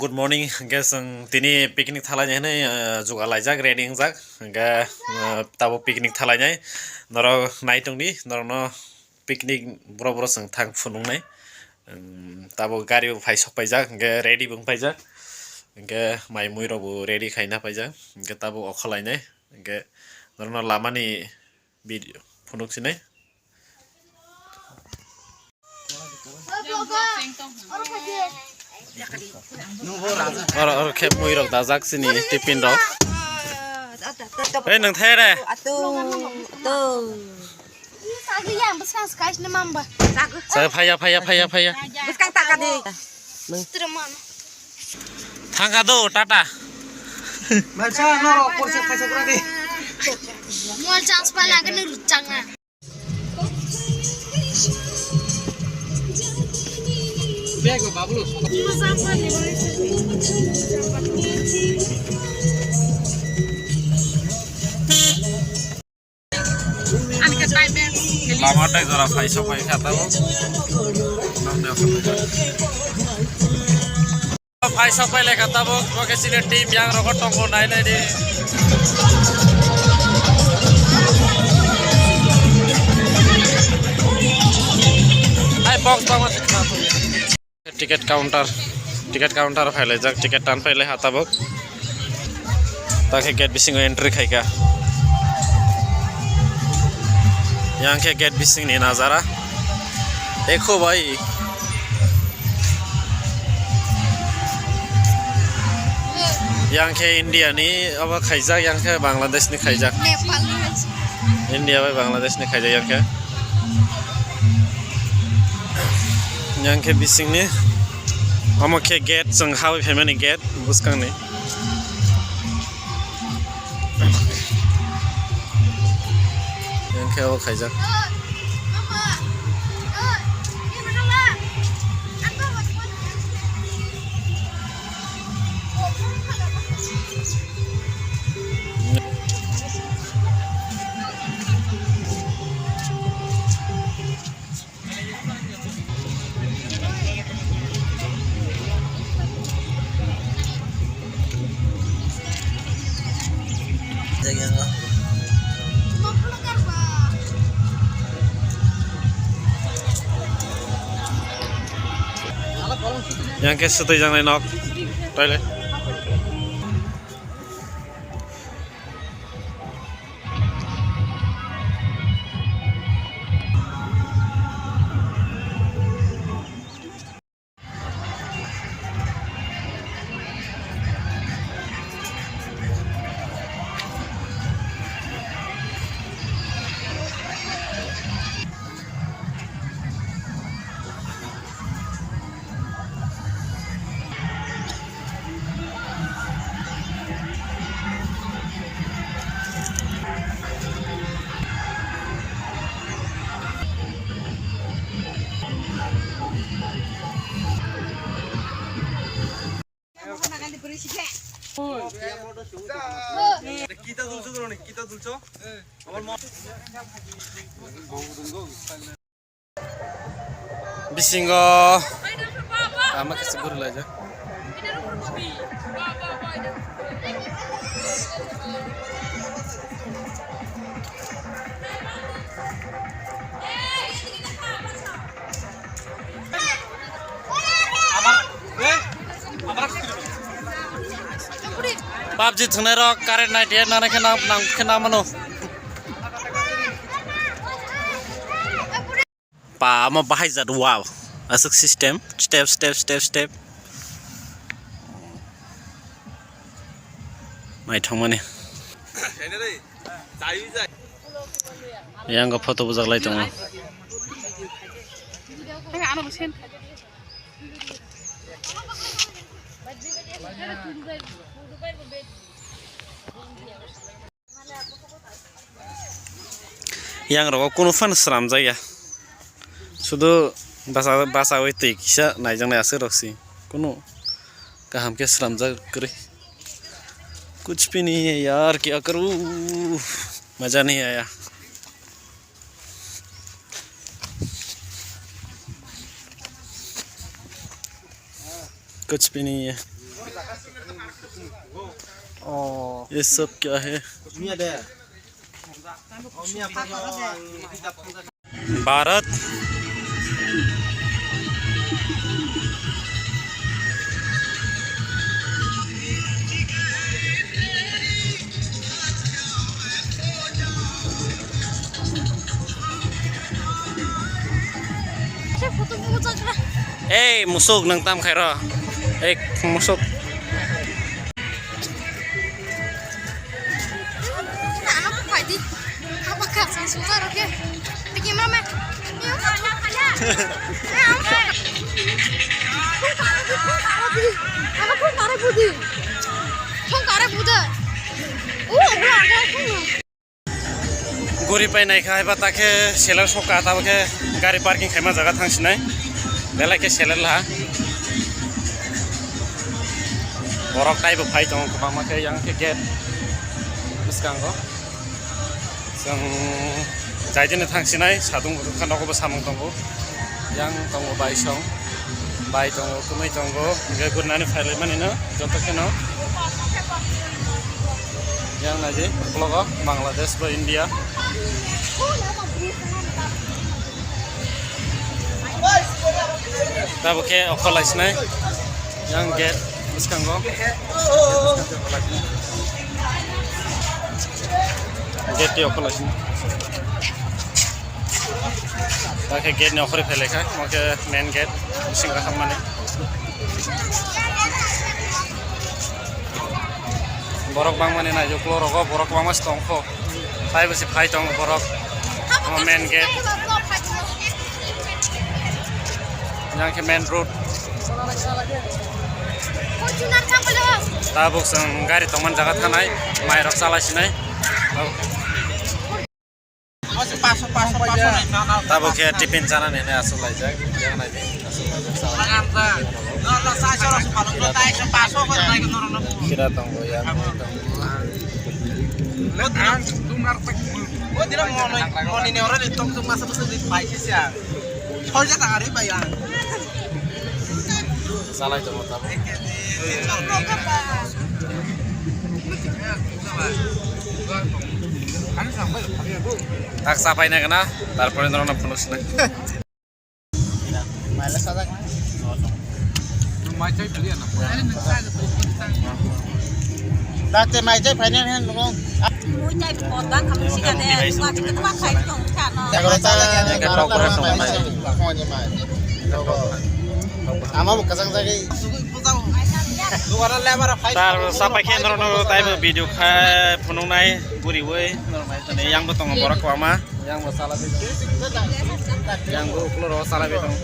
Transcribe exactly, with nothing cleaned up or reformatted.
Good morning, hwnkhe chwng tini picnic thalainai hwnwi, eh, jugal laijak, ready wngjak. Hwnkhe, eh, tabuk picnic thalainai. Norok nai tongdi, norokno picnic borok borok chwng thang phunuknai. Em, tabuk gari bo phai sok paijak, hwnkhe ready bo wng paijak. Hwnkhe mai mui rok bo ready khaina paijak. Hwnkhe tabuk okho lainai. Hwnkhe norokno lamani video phunuk sinai. Oro, oro khe mui rok dajak chini tiffin rok. Ei, nwng the re? Atu, atu. Sagri yang bwskang sky ni mamba. Sagri, phaiya, phaiya, phaiya, phaiya. Bwskang taka di. Thangka do, tata. Malsa, no, porsi khaisa kura di. Mual chance pa lagi ni ruchang na. Bego, babulo. Lama tei jora phai sok phai kha tabuk. Phai sok phai lekha tabuk, bo khe chini team yang rogo tongo nai nai di. Hai box bangma se kha. Ticket counter, ticket counter phailaijak, ticket tan phailai ha tabuk. Ta khe gate bisingo entry khaika. Yang khe gate bisingni najara. Ekho bai. Yang khe India ni obo khaijak, yang khe Bangladesh ni khaijak. Nepal ni. India bai Bangladesh ni khaijak yang khe. Yang khe bisingni omo khe gate, chwng habwi phaimani gate bwskangni. Yang khe obo khaijak. Yang khe swtwi jangnai nok toilet. Kita dulcho, kita dulcho. Bisingo ama kisa guru laja. PUBG thwngnai rok current nai dia nana khe nang nang khe nang mano. Pa, omo bahai jat, wow. Aswk system, step, step, step, step. Naithokmani. Yang photo bujak lai tongo. Yang rogo kunu fan sramjak ya, sudu basa basawi twi kisa naijaknai aswk rok si, kunu kaham khe sramjak kwrwi. Kuch bhi nahi hai yaar, kya karoon, maza nahi aaya. Kuch bhi nahi hai. Oh. ये सब क्या है? Bharat. Ei, musuk, nang tam khairo. Ei, musuk. Ano ko phaidi. Apa ka sa suka roke. Bigi mama. Phone kare budi, phone kare budi. Ano phone kare budi. Phone kare buda. Oh, bro, ada phone. Guri pai nai kha, eba ta khe seller sokha, ta bo khe gari parking khaima jaga thang sinai, belai khe seller laha. Borok taibo phai tongo kwbangma khe, yang khe gate bwskango. Chwng jaidini thang sinai, sadung bwkha nogo bo samung tongo. Yang tongo baisong, bai tongo, kwmwi tongo, hwnkhe gurnani phailaimanino joto kheno. Yang naidi, uklogo Bangladesh bo India. Tabuk khe okhor laisinai. Yang gate bwskango. Gate twi okhor laisinai. Ta khe gate ni okhorwi phailai kha, omo khe main gate, bisingo hammani. Borok bangmani naijuklo rogo, borok bangma se tongkho. Phaibo se phai tongo borok. Omo main gate. Yang khe main road. Tabuk chwng gari tongmani jaga thanai, mairok chalai sinai. Tabuk khe tiffin chanani hinwi aswk laijak, yang naidi aswk laijak, kira tongo, yang tongo. Chalai tongo tabuk. Tak sapai na kana, tarpore norokno phunuk sinai. Date mai chai phainai hen nung. Jaga ta. Ama bo kasang jagwi. Tar sapai khe norokno taibo video khai phunuknai guriwi. Yang bo tongo borok kwbangma. Yang bo chala di. Yang bo ukloro chala di tong.